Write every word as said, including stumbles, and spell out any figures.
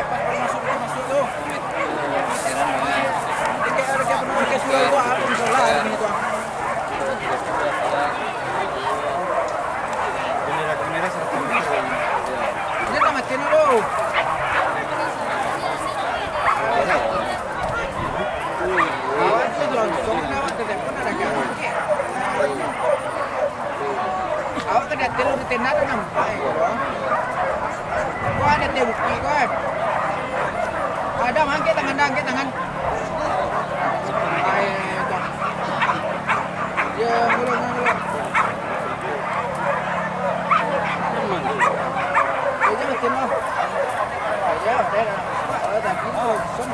Masuk tu, masuk tu. Dekat, dekat, dekat surau tu, ah, musola, dekat tu, ah. Dia tak mati dulu. Awak tu langsung, awak tu telepon, ada kan? Awak ka datang di tenda tu nampak, eh, ko. Ko ada teh bukik ko, eh. Ada, angkek tangan, dah, angkek tangan. Ai, dah. Ya, mulai, mulai, mulai. Ya, jangan tembak. Ya, udah, dah. Kalau tadi tu, langsung.